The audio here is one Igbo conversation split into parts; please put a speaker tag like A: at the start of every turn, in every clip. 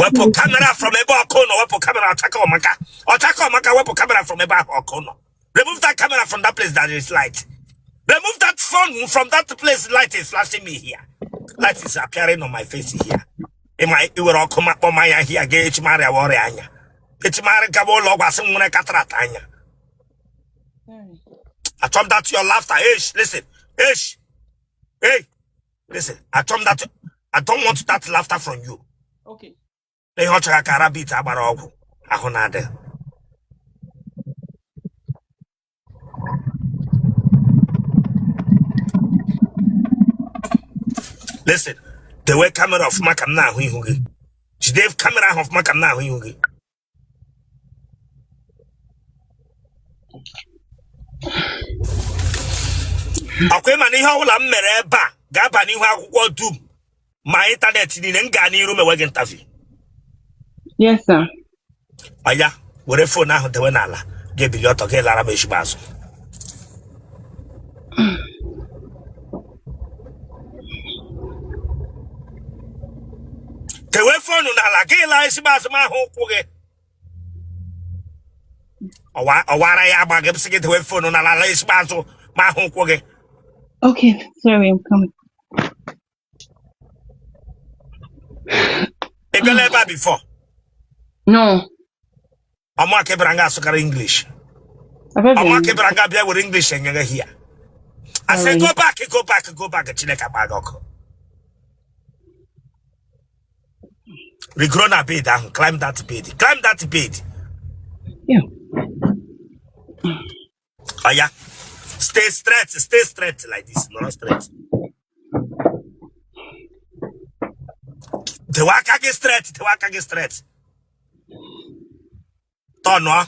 A: Wepụ camera from ebe ọkụ nọ. Wepụ camera. Ọchaka ọmaka, ọchaka ọmaka. Wepụ camera from ebe ahụ ọkụ nọ. Remove that camera from that place that is light. Remove that phone from that place. Light is flashing me here. Light is appearing on my face here. Ịma iwere ọkụ ma kpọọ m anya here ga echi marịa ọrịa anya, echi marị gaba ụlọ ọgwụ asị m nwere cataract anya.
B: Sorry.
A: Achọ m that your laughter. Eish, listen. Eish. Hey, listen. Achọ m that, I don't want that laughter from you.
B: Okay.
A: Ihe ọ chọrọ ka rabbit agbara ọgwụ ahụ na-adị. Listen, dewe camera ọfụma ka m na-ahụ ihu gị. Jide camera ahụ ọfụma ka m na-ahụ ihu gị. Ọkwa ịma na ihe ọbụla m mere ebe a ga-aba n'ihu akwụkwọ dum ma ịntanetị niile. M gaa n'iru mewe gị interview.
B: Yes, sir.
A: Ọya, were phone ahụ dewe n'ala, ga-ebili ọtọ gị lara m ezigbo azụ. Dewe phone n'ala gị laa ezigbo azụ m ahụ ụkwụ gị. Ọwara ya agba gị sị gị dewe phone n'ala laa ezigbo azụ ma ahụ ụkwụ gị.
B: Okay, sorry, I'm coming.
A: Ị bịala ebe a before?
B: No.
A: Ọmụaka ịbịara nga asụkarị English.
B: Abịabeghị
A: Ọmụaka
B: m.
A: ịbịara nga bịa were English enyere here. I say
B: Sorry.
A: go back, go back, go back. Chineke agba gị ọkụ. Rigoro na bed ahụ, climb that bed, climb that bed.
B: Yeah.
A: Oya, stay straight, stay straight like this, nọrọ straight. Dewe aka gị straight, dewe aka gị straight. Tọnụọ.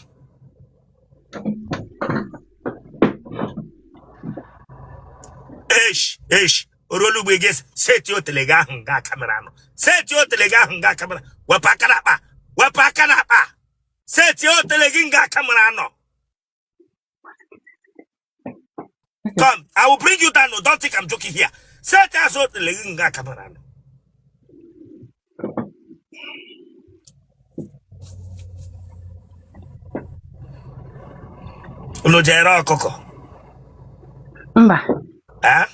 A: Esh, esh, oruolu ugbo gị seti otele gị ahụ nga camera nọ. Seti otele gị ahụ nga camera. Wepụ aka n'akpa, wepụ aka n'akpa. Seti otele gị nga camera nọ. Come, I will bring you down. No, don't think I'm joking here. Seti azụ otele gị nga camera nọ. Unu jere ọkụkọ?
B: Mba.
A: Eh?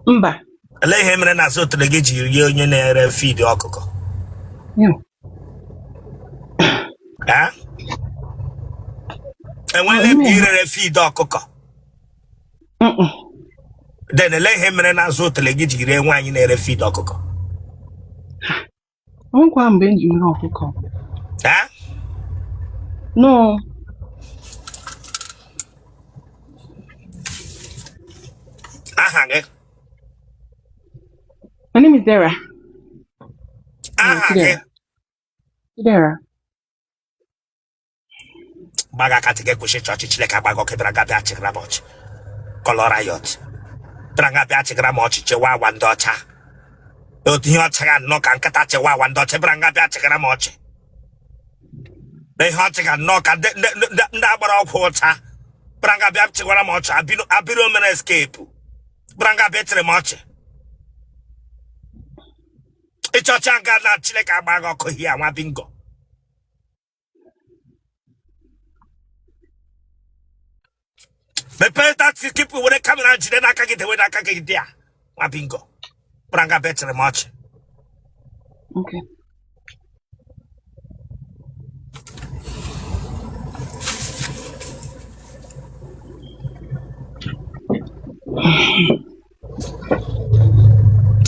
B: Mba.
A: Olee ihe mere na azụ otele gị ji rie onye na-ere feed ọkụkọ?
B: Yeah.
A: Eh? Enweela ebe i rere feed ọkụkọ?
B: Mm-mm.
A: Then olee ihe mere na azụ otele gị ji ree nwaanyị na-ere feed ọkụkọ?
B: O nwekwa mgbe m ji nwere ọkụkọ.
A: Eh?
B: No.
A: Aha gị?
B: My name is Dera.
A: Aha gị?
B: Chidera. Chidera.
A: Gbaga aka gị kwụsị chọọchị. Chineke agbaga ọkụ. Bịara bịa chịgara m ọchị. Color riot. Bịara bịa chịgara m ọchị, chewa agwa ndị ọcha. Otu ihe ọcha ga nnọọ ka nkịta chewa agwa ndị ọcha. Bịara nga bịa chịgara m ọchị. Na ihe ọchị ga nnọọ ka ndị agbara ọgwụ ọcha. Bịara nga bịa chịgara m ọchị. Abịrị mere escape. Bịara nga bịa chịrị m ọchị. Ịchọcha nga na Chineke agba gị ọkụ hia nwa bingo. Mepee that keep were camera jide n'aka gị, dewe n'aka gị dị a nwa bingo. Bịara nga bịa chịrị m ọchị.
B: Okay.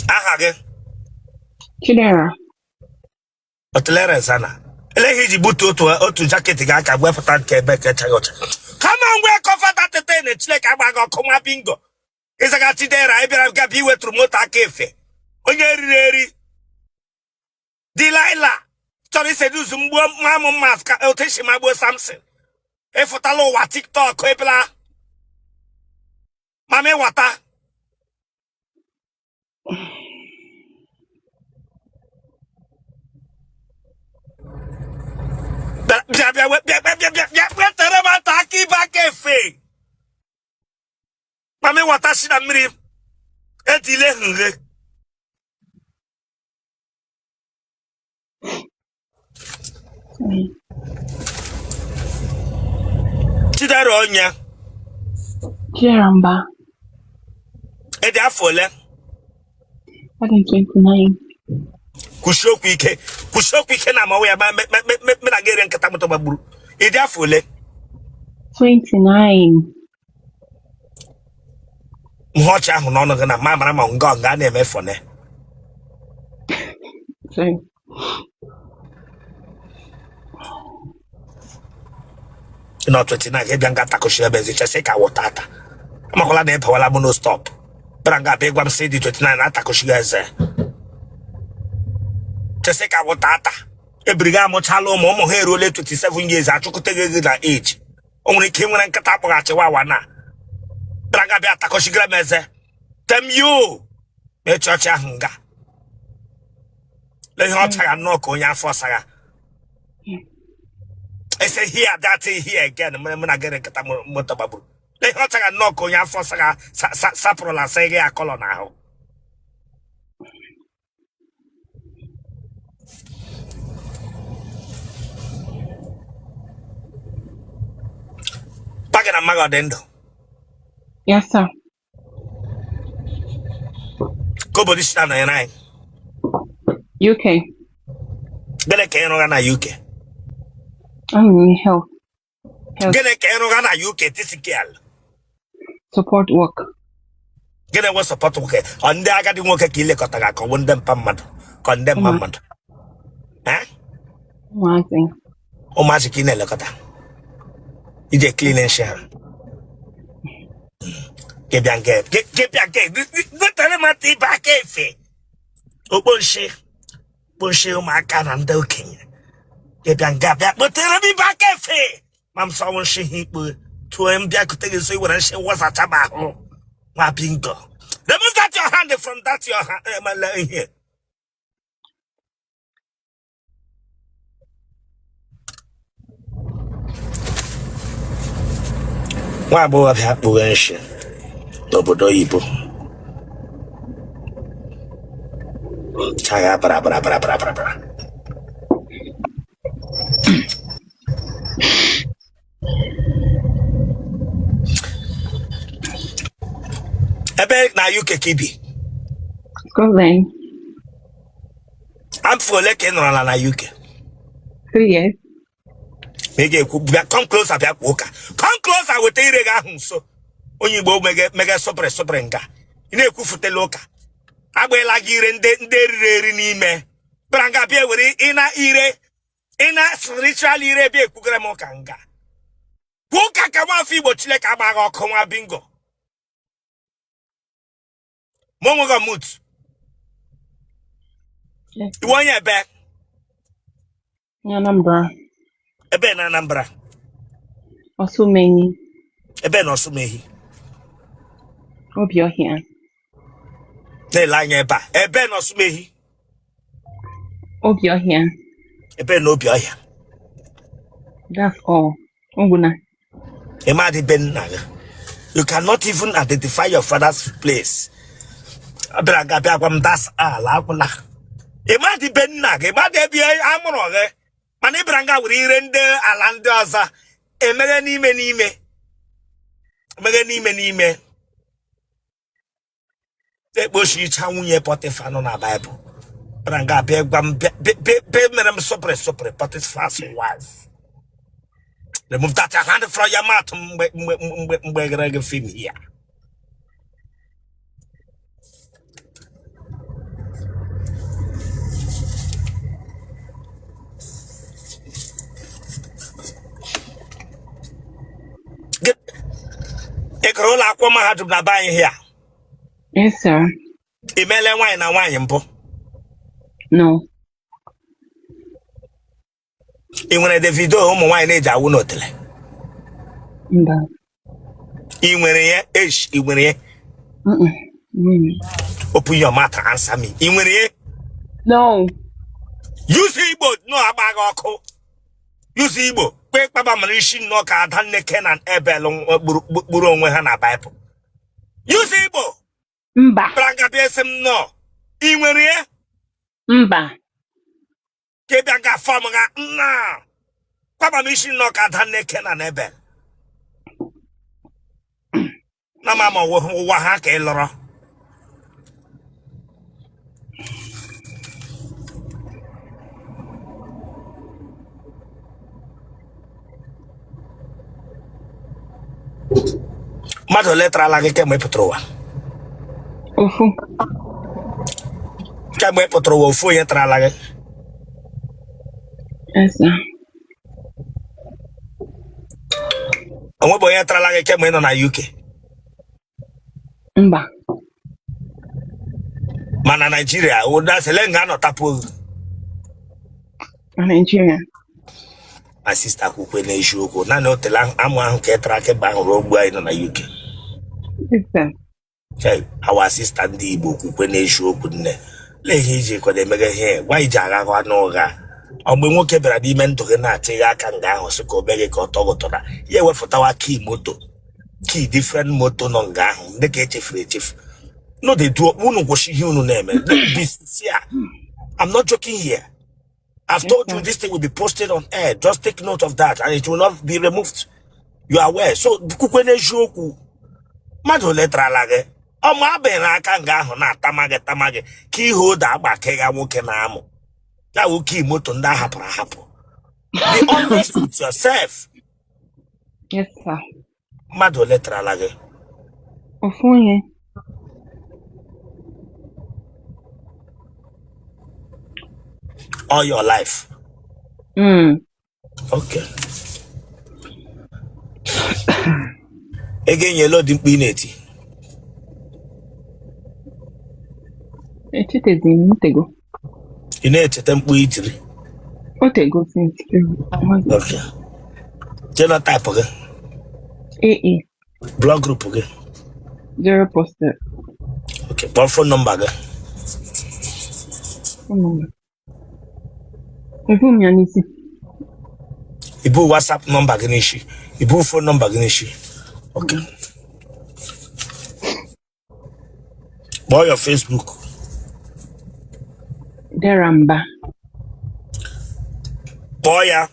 A: Aha gị?
B: Chidera.
A: Otelere zana. Ele ihe iji gbutu otu otu jacket gị aka wepụta nke ebe kechaghị ọcha. Kama ngwa cover that thing. Chineke agba gị ọkụ nwa bingo. Ịzaga Chidera. Ị bịara gaba iwetụrụ moto aka efe. Onye riri eri. Delilah chọrọ iseduzu mgbuo mamụ mma ka otu esi magbuo Samson. Ịfụtala ụwa TikTok ebela mama ịwata. Bịa bịa bịa bịa bịa bịa bịa wetara m ata aka ibe aka efe. Mama ịwata si na mmiri etile nghe.
B: Sorry.
A: Chidera onye?
B: Chidera Mba.
A: Ị dị afọ ole?
B: Adị m 29.
A: Kwusie okwu ike, kwusie okwu ike na amawa ya ma me na gị ere nkịta moto gbagburu. Ị dị afọ ole?
B: 29.
A: Ihe ọchị ahụ n'ọnụ gị na ma mara ma nga nga na-eme funny.
B: Sorry.
A: Nọ 29 gị bịa nga takụchi ebe ezi chesị ka wụta ata amakwala na ịbawala m no stop bịara nga abịa ịgwa m sị dị 29 na atakụchi gị eze chesị ka wụta ata ebiri gị amụchala ụmụ ụmụ ha eruola 27 years achụkụte gị gị na age o nwere ike nwere nkịta akpọghachiwa awa na bịara nga bịa takụchigara m eze tem yo ma echi ọchị ahụ nga lee ihe ọ chagha nnọọ ka onye afọ sagha ese here that here again mere mụ na gịrị nkịta moto gbagburu lee ihe ọ chagha nnọọ ka onye afọ sagha sapụrụla asa gị akọlọ n'ahụ. Pa gị na mma gị ọ dị ndụ?
B: Yes, sir.
A: Ka obodo si na-anọnyere anyị?
B: UK.
A: Gịnị ka ị rụga na UK?
B: I'm in health. Health.
A: Gịnị ka ị rụga na UK, this girl?
B: Support work.
A: Gịnị nwe support nwoke? Ọ ndị agadi nwoke ka ị lekọtara ka ọ bụ ndị mpa mmadụ ka ọ ndị mma mmadụ? Eh?
B: Ụmụazị.
A: Ụmụazị ka ị na-elekọta ije clean nshi ha gị bịa nke gị bịa nke gotere m ata ibe aka efe okpo nshi kpo nshi ụmụaka na ndị okenye gị bịa nga bịa kpotere m ibe aka efe ma m sọwụ nshi ha ikpo tụọ m bịa kute gị nso i were nshi wụsacha m ahụ nwa bingo. Remove that your hand from that your hand ihe. Nwa agbọghọbịa kpughe nshi n'obodo oyibo chagha bara bara bara bara bara bara. Ebe na UK ka i bi?
B: Scotland.
A: Afọ ole ka ị nọrọla na UK?
B: 3 years.
A: Ma ị ga-ekwu bịa come closer, bịa kwuo ụka, come closer, weta ire gị ahụ nso. Onye Igbo mege mege sụpịrị sụpịrị nga ị na-ekwufutela ụka agbaela gị ire ndị ndị eriri eri n'ime bịara nga bịa were ịna ire ịna spiritual ire bịa ekwugara m ụka nga kwuo ụka ka nwafọ Igbo. Chineke agbaghị ọkụ nwa bingo ma onwe gị mut.
B: Yes.
A: Ị wụ onye ebe?
B: Onye Anambra.
A: Ebe na Anambra?
B: Osumenyi.
A: Ebe na Ọsụmehi?
B: Obiohia.
A: Na-ele anya ebe a, ebe na Ọsụmehi?
B: Obiohia.
A: Ebe na Obiohia?
B: That's all. Oguna.
A: Ị madị be nna gị? You cannot even identify your father's place. Ọ bịara ga bịa gwa m das ala agwụla. Ị madị be nna gị, ị madị ebe a mụrụ gị, mana ị bịara nga were ire ndị ala ndị ọzọ emeghe n'ime n'ime emeghe n'ime n'ime ekpochicha nwunye Pọtịfa nọ na Baịbụl bịara nga bịa gwa m bịa mere m sụpịrị sụpịrị. Potiphar's wife. Remove that your hand from your mouth mgbe mgbe mgbe mgbe gere gị film here. Ị gụrụ ụlọ akwụkwọ mahadum na be anyị here?
B: Yes, sir.
A: Ị meela nwaanyị na nwaanyị mbụ?
B: No.
A: Ị nwere Davido ụmụ nwaanyị na-eji awụ n'otele?
B: Mba.
A: Ị nwere ya esh? Ị nwere ya?
B: Mm-mm. Mm.
A: Open your mouth and answer me. Ị nwere ya?
B: No.
A: Use Igbo nọ agba gị ọkụ. Use Igbo kwe kpaba mara isi nnọọ ka ada nne Ken and Abel gburu onwe ha na Baịbụl. Use Igbo.
B: Mba.
A: Bịara nga bịa sị m nọ. Ị nwere ya?
B: Mba.
A: Ka ị bịa nga form ga nna kwaba m isi nnọọ ka ada nne Ken na Ebel na ma ma ụwa ha ka ị lọrọ. Mmadụ ole tarala gị kemgbe ị pụtara ụwa?
B: Ofu.
A: Kemgbe ị pụtara ụwa, ofu onye tarala gị?
B: Yes, sir.
A: O nwebe onye tarala gị kemgbe ị nọ na UK?
B: Mba.
A: Ma na Naijiria, ụdasele nga anọ tapụ gị?
B: Na Nigeria.
A: My sister, kwukwe n'eziokwu, naanị otele amụ ahụ ka ị tara kemgbe ahụ ruo ugbu a ị nọ na UK?
B: Yes, sir.
A: Hey, our sister ndị Igbo, kwukwe n'eziokwu nne. Lee ihe iji kwado emega ihe gwa iji aghakwa n'ụgha. Ọ mgbe nwoke bịara n'ime ndụ gị na-achịghị aka nga ahụ sị ka o mee gị ka ọ tọọ gị ụtọ na ya ewefụtawa key moto, key different moto nọ nga ahụ ndị ka echefuru echefu. No dey do. Unu kwụsị ihe unu na-eme. Be sincere. I'm not joking here. I've told you this thing will be posted on air. Just take note of that and it will not be removed. You are aware. So kwukwe n'eziokwu, mmadụ ole tarala gị ọma abịghị aka nga ahụ na-atama gị tama gị ka ihe odo agbakegha nwoke na-amụ ya wụ key moto ndị a hapụrụ ahapụ? Be honest with yourself.
B: Yes, sir.
A: Mmadụ ole tarala gị?
B: Ofu onye.
A: All your life?
B: Mm.
A: Okay. Ego enyela odi mkpu ị na-eti?
B: Echetezi m otego.
A: Ị na-echeta mkpu i tiri?
B: Otego since.
A: Okay. Genotype gị?
B: AA.
A: Blood group gị?
B: 0 positive.
A: Okay. Kpọọ phone number gị.
B: Phone number. Ebu m ya n'isi.
A: I bu WhatsApp number gị n'isi? I bu phone number gị n'isi? Okay. Kpọọ your Facebook.
B: Dera Mba.
A: Kpọọ ya.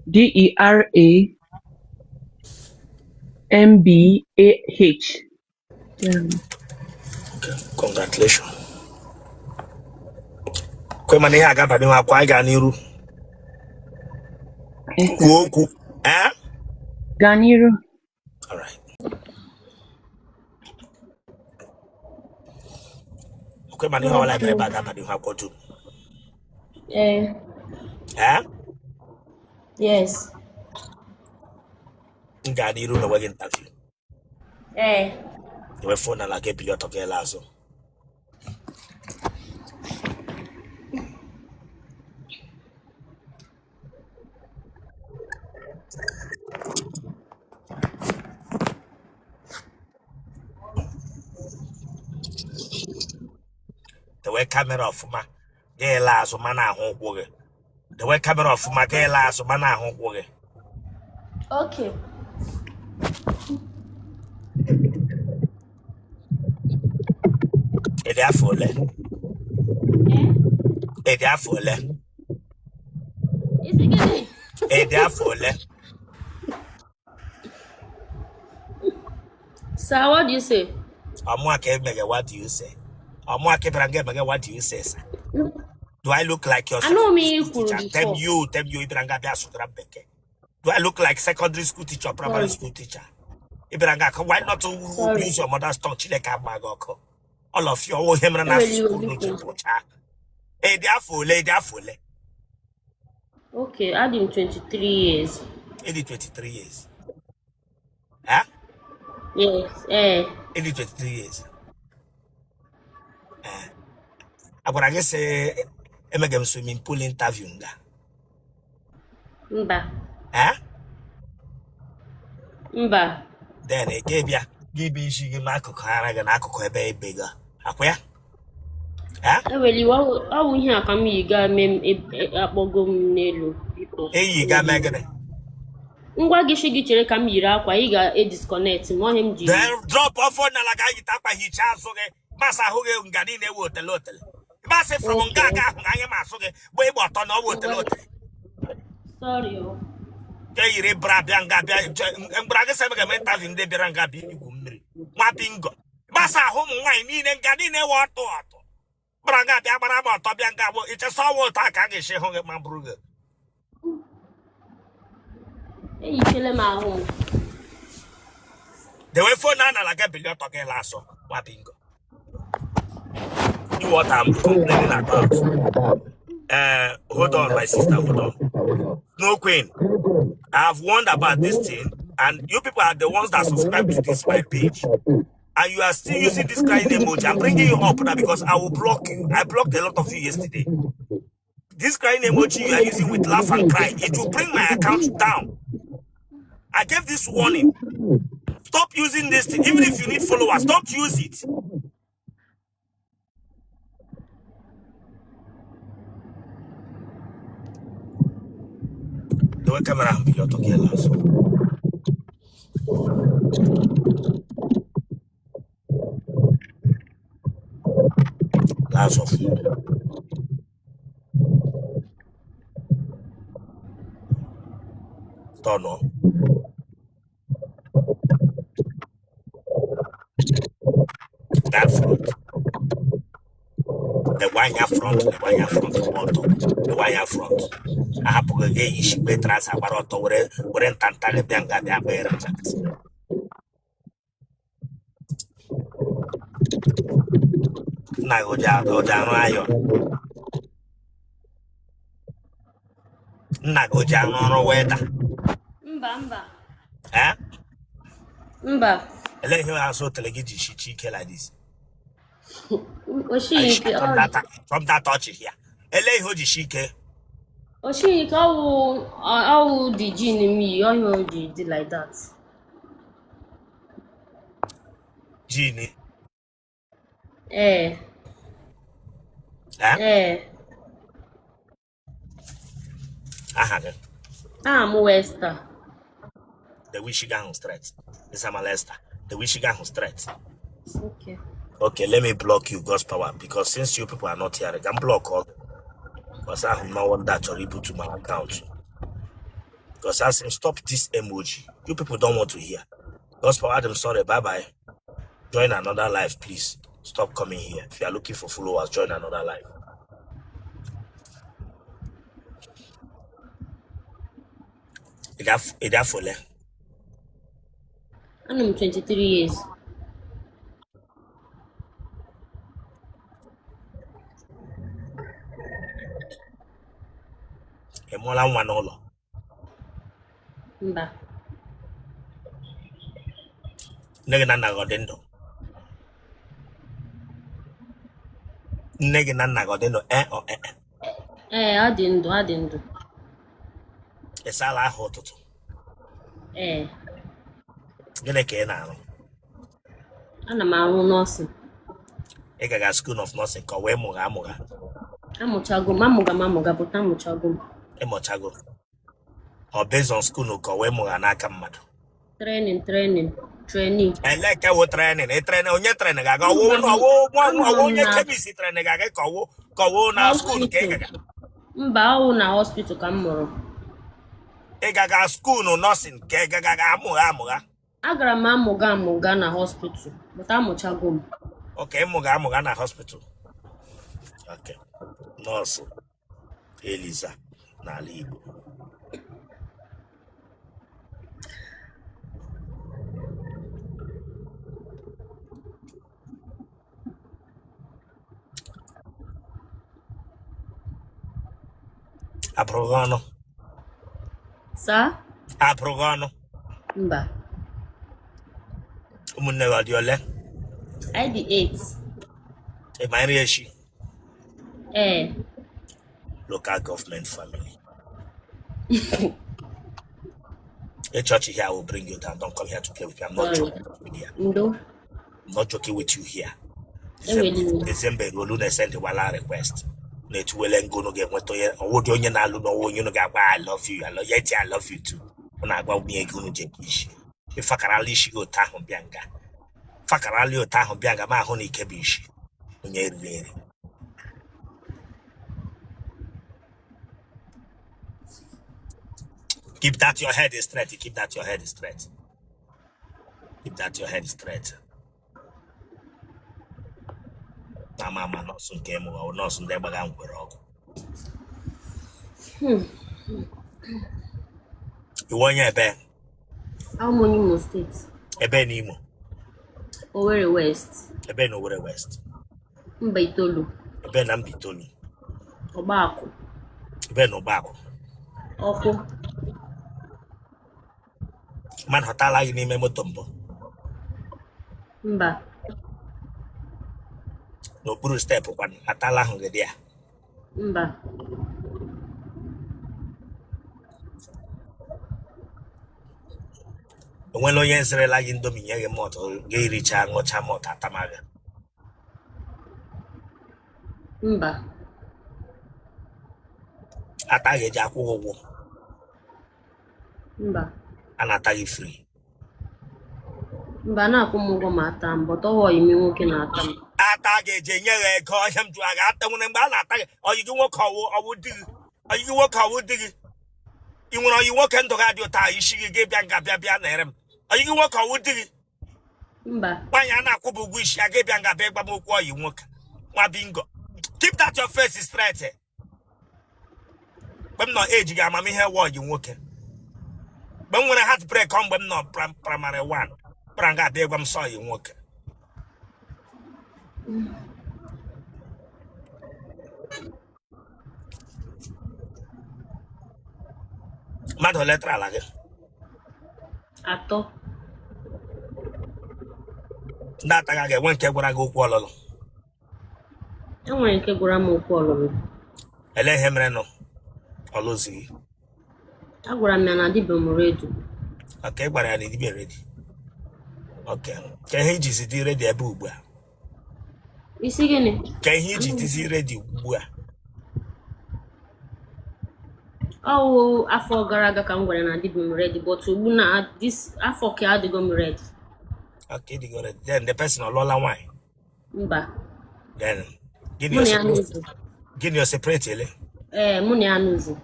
B: DERA MBAH. Dera Mba.
A: Okay, congratulations. Kwe mana ihe agaba n'ihu akwa anyị gaa n'iru.
B: Yes, sir.
A: Kwuo okwu. Eh?
B: Gaa n'iru.
A: All right. Kwe mana ihe ọbụla bịara ebe a ga-aba n'ihu akwụkwọ dum.
C: Eh,
A: Eh?
C: Yes.
A: M gaa n'iru mewe gị interview?
C: Eh.
A: Dewe phone ala, gị ebili ọtọ gị ele azụ. Dewe camera ọfụma, gị ele azụ ma na-ahụ ụkwụ gị. Dewe camera ọfụma, gị ele azụ ma na-ahụ ụkwụ gị.
C: Okay.
A: Ị dị afọ ole? Ị dị afọ ole?
C: Isi gịnị?
A: Ị dị afọ ole?
C: Sir, what do you say?
A: Ọmụa ka emege, what do you say? Ọmụa ka ịbịara nga emege, what do you say, sir? Do I look like your
C: Anụ m
A: secondary
C: ihe i
A: school
C: kwuru
A: teacher? Tell
C: before.
A: you, tell you, ịbịara nga bịa sụgara m bekee. Do I look like secondary school teacher or primary
C: Sorry.
A: school teacher? Ịbịara nga why not
C: Sorry.
A: use your mother's tongue? Chineke agba gị ọkụ. All of you, ọwụ ihe mere na
C: Ewela
A: asụsụ
C: iwe
A: unu ji
C: biko.
A: gwụchaa. Ị dị afọ ole? Ị dị afọ ole?
C: Okay, adị m 23 years.
A: Ị dị 23 years. Eh?
C: Yes, eh.
A: Ị dị 23 years. Eh. A gwara gị sị emege m swimming pool interview nga?
C: Mba.
A: Eh?
C: Mba.
A: Then ị ga-ebịa gị bụ isi gị n'akụkụ ara gị n'akụkụ ebe ebe gị akwa ya. Eh?
C: Ewela iwe, ọ wụ ihe a ka m yi gaa mee m akpọgo m n'elu biko.
A: Eyi gaa mee gịnị?
C: Ngwa gị shi gị chere ka m yiri akwa, ị ga-edisconnect m ọhịa m ji.
A: Then drop ọfọ n'ala ka yite akwa hichaa azụ gị masa ahụ gị nga niile ewu otele otele. Ịgbasị from nga
C: Okay.
A: aga ahụ anya m asụ gị bụ ịgba ọtọ na ọ bụ otele otele.
C: Sorry o.
A: Ke yiri bra bịa nga bịa mgbara gị sị m ga-eme interview ndị bịara nga bịa igwu mmiri nwa bingo gbasa ahụ ụmụ nwaanyị niile nga niile wee ọtọ ọtọ gbara nga bịa gbara m ọtọ bịa nga bụ ichesa ọwa ụtọ a ka a ga-esi hụ gị ma bụrụ gị.
C: Eyichele m ahụ m.
A: Dewe phone a n'ala gị bilie ọtọ gị laa asọ nwa bingo. You what I'm complaining about? Hold on, my sister, hold on. No queen, I've warned about this thing, and you people are the ones that subscribe to this my page, and you are still using this crying emoji. I'm bringing you up now because I will block you. I blocked a lot of you yesterday. This crying emoji you are using with laugh and cry, it will bring my account down. I gave this warning. Stop using this thing. Even if you need followers, don't use it. The way camera ahụ bilie ọtọ gị laa azụ. Laa azụ ọfụma. Turn on. That front. Lewe anya front, lewe anya front, gba ọtọ. Lewe anya front. Ahapụghị gị eyi shikpe trouser gbara ọtọ were were ntanta gị bịa nga bịa kpere m njakịrị. Nna gị o ji arụ ayọ. Nna gị o ji arụ ọrụ welder.
C: Mba, mba.
A: Eh?
C: Mba.
A: Elee ihe azụ otele gị ji shichi ike like this?
C: O shighi ike.
A: From that, from that touch here. Elee ihe o ji shi ike?
C: O shighi ike, ọwụ the jean m yi, ọ ihe o ji dị like that.
A: Jean.
C: Ee.
A: Eh?
C: Ee.
A: Aha gị?
C: Aha m wụ Esther.
A: Dewe isi gị ahụ straight. Ịzamala Esther. Dewe isi gị ahụ straight.
C: Okay.
A: Okay, let me block you, God's power, because since you people are not here, I can block all. Because I have no one that chọrọ ibutu my account. Because I say stop this emoji. You people don't want to hear. God's power, I'm sorry, bye bye. Join another live, please. Stop coming here. If you are looking for followers, join another live. Ị dị afọ ole?
C: Anọ m 23 years.
A: Ị mụọla nwa n'ụlọ?
C: Mba.
A: Nne gị na nna gị ọ dị ndụ? Nne gị na nna gị ọ dị ndụ? Ee ọ ee?
C: Ee, ọ dị ndụ, ọ dị ndụ.
A: Ị saala ahụ ụtụtụ?
C: Ee.
A: Gịnị ka ị na-arụ?
C: Ana m arụ nursing.
A: Ị gaga school of nursing ka ọ wee mụgha amụgha?
C: Amụchago m, amụga m amụga, but amụchago m.
A: Ị mụchago. Ọ based on school ka ọ wee mụgha n'aka mmadụ?
C: Training, training, training.
A: Ele ke wụ training? Ị training onye training ga-aga ọwụ ọwụ ọwụ onye chemist training ga-aga ka ọwụ na school ka ị gaga?
C: Mba, ọwụ na hospital ka m mụrụ.
A: Ị gaga school nursing ka ị gaga amụgha amụgha?
C: Agara m amụga amụga na hospital, but amụchago m.
A: Okay, ịmụga amụga na hospital. Okay. Nọọsụ Eliza n'ala Igbo. Abụrụ gị ọnụ?
C: Sir?
A: Abụrụ gị ọnụ?
C: Mba.
A: Ụmụnne gị ọ dị ole?
C: Anyị dị 8.
A: Ị ma nri echi?
C: Ee.
A: Local government family. A church here will bring you down. Don't come here to play with me. I'm not
C: Sorry.
A: joking with you here.
C: Ndo.
A: I'm not joking with you here.
C: Enwere iwe.
A: December ruolu na-esendịwala request na-etuwele ngo unu ga-enweta onye ọwụdị onye na-alụ n'ọnwa onye unu ga-agba I love you, I love you, eti I love you too. Unu na-agwa nwunye gị unu ji eke isi ịfakarala isi gị otu ahụ bịa nga fakarala otu ahụ bịa nga ma ahụ na ike bụ isi onye eriri eri. Keep that your head straight. Keep that your head straight. Keep that your head straight. Na ama ama nọọsụ nke mụ ọ nọọsụ ndị gbaga ngwere ọgwụ. Ị wụ onye ebe?
C: Awụ m onye Imo steeti.
A: Ebe n'Imo?
C: Owerri West.
A: Ebe na Owerri West?
C: Mbaitolu.
A: Ebe na Mbaitolu?
C: Ọgbakụ.
A: Ebe na Ọgbakụ?
C: Ọkụ.
A: Mmadụ hụtala gị n'ime moto mbụ?
C: Mba.
A: N'okpuru steepụ kwanụ, atala ahụ gị dị ya?
C: Mba.
A: Enwela onye zerela gị Indomie nye gị malt gị richa ṅụcha malt atamaghị?
C: Mba.
A: Ata gị eji akwụ gị ụgwọ?
C: Mba.
A: A na-ata gị free?
C: Mba, na-akwụ m ụgwọ ma ata m, but ọ wụ ọyị m nwoke na-ata m.
A: Ata gị eji enye gị ego ọhịa m jụrụ gị ata nwere mgbe a na-ata gị ọyị gị nwoke ọwụ ọwụ di gị ọyị gị nwoke ọwụ di gị ị nwere ọyị nwoke ndụ gị adị ụtọ a isi gị gị bịa nga bịa bịa na-ere m ọyị gị nwoke ọwụ di gị?
C: Mba.
A: Nwaanyị a na-akwụbụ ụgwọ isi ya gị bịa nga bịa ịgba m okwu ọyị nwoke nwa bingo. Keep that your face straight. Mgbe m nọ age gị amamihe wụ ọyị nwoke mgbe m nwere heart break ọ mgbe m nọ primary 1 kpara nga abịa ịgwa m sọ ọyị nwoke. Mmadụ ole tara ala gị?
C: Atọ.
A: Ndị ataga gị enwe nke gwara gị okwu ọlụlụ?
C: E nwere nke gwara m okwu ọlụlụ.
A: Ele ihe mere nụ ọ lụzighị?
C: Agwara m ya na adịbe m ready.
A: Okay, ị gwara ya na ịdịbe ready. Okay, kee ihe i jizi dị ready ebe ugbu a?
C: Ị sị gịnị?
A: Kee ihe i ji dịzi ready ugbu a?
C: Ọ wụ afọ gara aga ka m gwara na adịbe m ready, but ugbu na this afọ ka adịgo m ready.
A: Okay, ịdịgo ready. Then the person ọ lụọla nwaanyị?
C: Mba.
A: Then gịnị?
C: Mụ na ya anọzi.
A: Gịnị, o separate ele?
C: Ee, mụ na ya anọzi.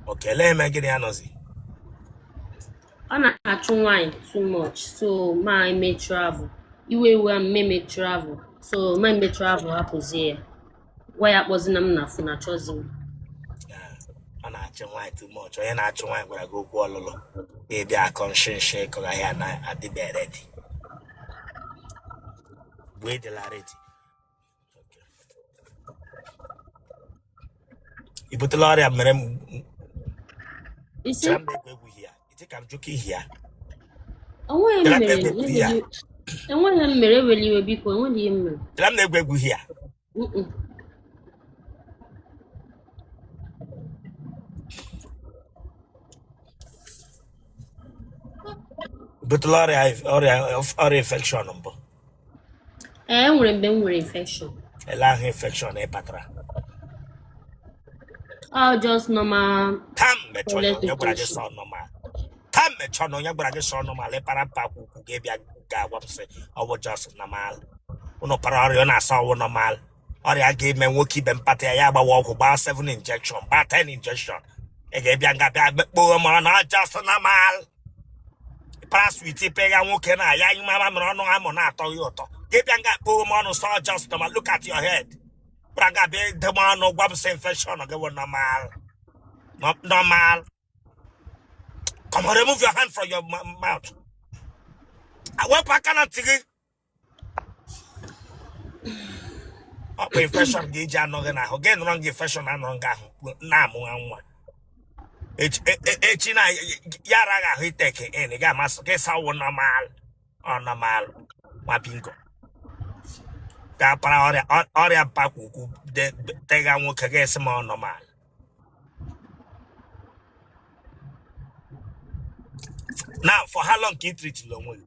A: Okay, ele eme gịnị anọzi?
C: Ọ na-achụ nwaanyị too much, so ma eme travel. Iwe iwe m eme travel, so ma eme travel hapụzie ya. Gwa ya akpọzina m na phone, achọzi m.
A: Ọ na-achụ nwaanyị too much. Onye na-achụ nwaanyị gwara gị okwu ọlụlụ, ị bịa akọ nshi nshi ịkọga ya na adịbe ready. Mgbe ị dịla ready, i butela ọrịa mere m
C: Ị sị?
A: Chere m na-egwu egwu hia iti ka m jụka ihi ya.
C: Enweghị m
A: Chere m
C: mere.
A: na-egwu egwu hia.
C: Enweghị m mere, ewela iwe biko, enweghị ihe m mere.
A: Chere m na-egwu egwu hia.
C: Mm-mm.
A: Butela ọrịa ọrịa ọrịa infection mbụ?
C: Ee, enwere mgbe m nwere infection.
A: Ele ahụ infection ị kpatara?
C: Ọ just normal
A: Ka m mechọọ
C: toilet
A: onye gwara gị
C: infection.
A: sọ normal. Ka m mechọọ na onye gwara gị sọ normal ịpara mpa akwụkwọ gị bịa ga-agwa m sị ọ bụ just normal. Ụnụ para ọrịa ọ na-asa ọwụ normal. Ọrịa ga-eme nwoke ibe mpata ya ya agbawa ọgwụ gbaa 7 injection gbaa 10 injection. Ị ga-ebịa nga bịa kpoo ma na just normal. Para sweet pega nwoke na ya anyị mama mere ọnụ amụ na-atọ ya ụtọ. Gị bịa nga kpoo m ọnụ sọ just normal. Look at your head. Para nga bịa de m ọnụ gwa m sị infection gị wụ normal. Normal. Come on, remove your hand from your mouth. Wepụ aka na ntị gị. Ọ bụ infection gị ji anọ gị n'ahụ gị nọrọ gị infection anọrọ gị ahụ na-amụ nwa echi na ya araghị ahụ iteke in ga-amasị gị sawụ normal ọ normal nwa bingo ga-apara ọrịa ọrịa mpakwukwu tega nwoke ga-esi ma ọ normal. Now, for how long ka ị treatila onwe gị?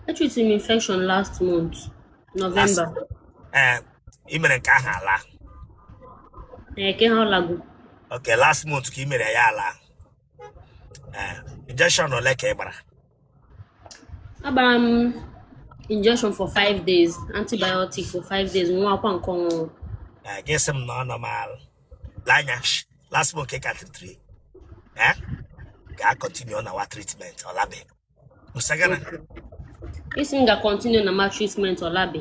C: I treated m infection last month, November.
A: Ee, ị mere nke ahụ ala?
C: Ee, ke ha ọlago.
A: Okay, last month ka ị mere ya ala. Ee, injection ole ka ị gbara?
C: Agbara m injection for 5 days, antibiotic for 5 days, ṅụọkwa nke ọṅụṅụ.
A: Ee, gị sị m na ọ normal. Lee anya, last month ka ị ka treatiri. Ee? Gaa continue na wa treatment ọlabe nsagana.
C: Okay. Ị sị m ga continue na ma treatment ọlabe.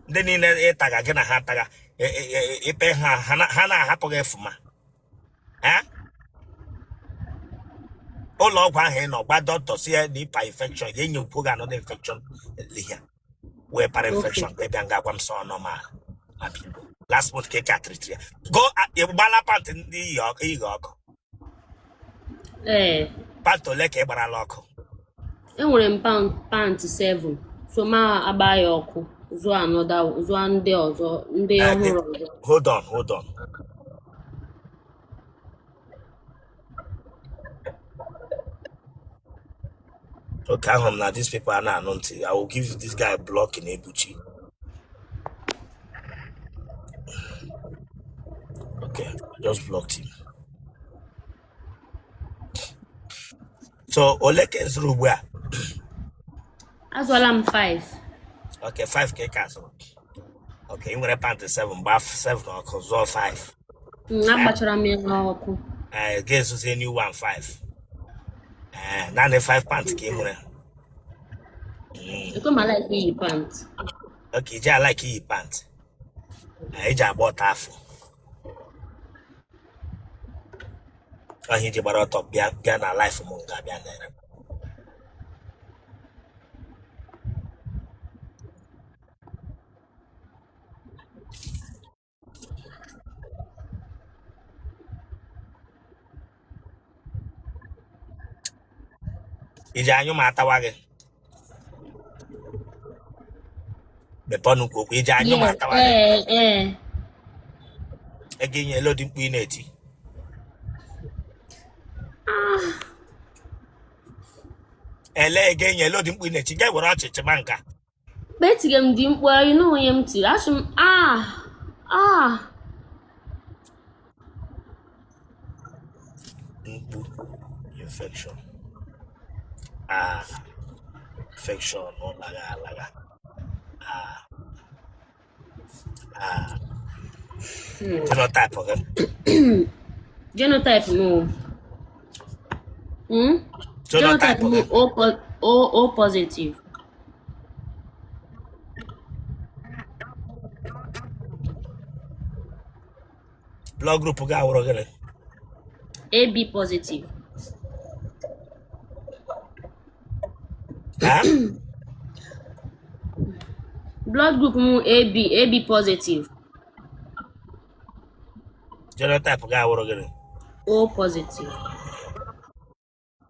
A: Ndị niile ịtaga gị na ha taga ipe ha ha na-ahapụ gị efuma. Ụlọ ọgwụ ahụ ị nọ, gwa dọkịta sị ya na ịpa infection ya enye kwuo gị another infection ihe wee para infection ka ị bịa nga gwa m sọ normal. Abi last month ka ị ka treat ya go ị gbala pant ndị iyi ọkụ?
C: Ee.
A: Pant ole ka ị gbarala ọkụ?
C: Enwere m pant 7, so ma agba ya ọkụ, zụọ another, zụọ ndị ọzọ, ndị ọhụrụ ọzọ.
A: Hold on, hold on. Okay, ahụrụ m na these people a na-anụ ntị. I will give this guy block in Ebuchi. Okay, I just blocked him. So ole ka ị zụrụ ugbu a?
C: Azụọla m 5.
A: Okay, 5 ka ị ka zụrụ. Okay, ị nwere pant 7, gbaa 7 ọkụ, zụọ 5.
C: Agbachara m ya n'ọkụ.
A: Ee, ga-ezuzi new one 5. Ee, naanị 5 pant ka ị nwere.
C: Ekwe m like iyi pant.
A: Okay, iji alike iyi pant. Ee, iji agba ọtọ afọ. Ọhịa iji gbara ọtọ bịa bịa na live m nga bịa nere. Iji anyụ ma atawa gị? Mepee ọnụ kwuo okwu. Iji anyụ ma
C: Yes,
A: atawa gị?
C: ee.
A: Ego inye elu dị mkpu ị na-eti. Ele ego enye elu dị mkpu ị na-eti ga were ọchịchị ma nka.
C: Mgbe etige m dị mkpu, anyị na onye m tiri, asị m ah ah.
A: Mkpu infection. Ah, infection ọ laga alaga. Ah, ah. Genotype gị?
C: Genotype m o. Hmm?
A: Genotype
C: Genotype m
A: gị?
C: O positive.
A: Blood group gị awụrụ gịnị?
C: AB positive.
A: Ha?
C: Blood group m AB positive.
A: Genotype gị awụrụ gịnị?
C: O positive.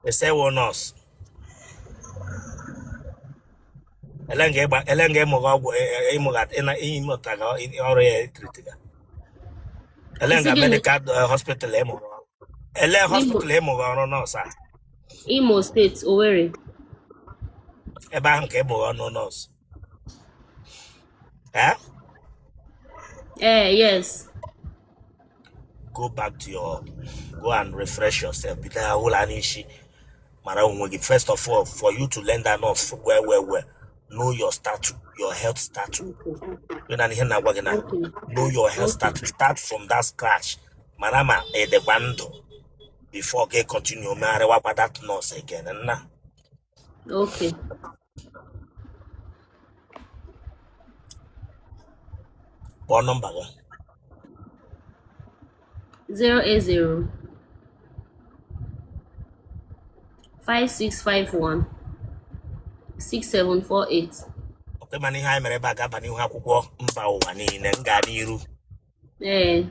A: Esewo nọọsụ. Ele nga ịgba ele nga ịmụga ọgwụ ịmụga ịmụtaga ọrụ ya etritiga. Ele
C: Isi
A: nga
C: gịnị?
A: medical hospital ịmụga ọrụ. Ele
C: Imo
A: hospital ịmụga ọrụ nọọsụ a.
C: Imo State, Owerri.
A: Ebe ahụ ka ịmụga ọrụ nọọsụ. Eh?
C: Ee, yes.
A: Go back to your go and refresh yourself. Bido ahụla n'isi mara onwe gị. First of all, for you to learn that nurse well well well, know your status, your health status. Ị na ihe na-agwa gị na know your health status. Start from that scratch. Mara ma ị dịkwa ndụ before gị continue megharịwakwa that nurse again. Nna.
C: Okay.
A: Kpọọ nọmba gị.
C: 080 5651 6748.
A: Ọkwa mana ihe anyị mere ebe a ga-aba n'ihu akwụkwọ mba ụwa niile m gaa n'iru.
C: Ee.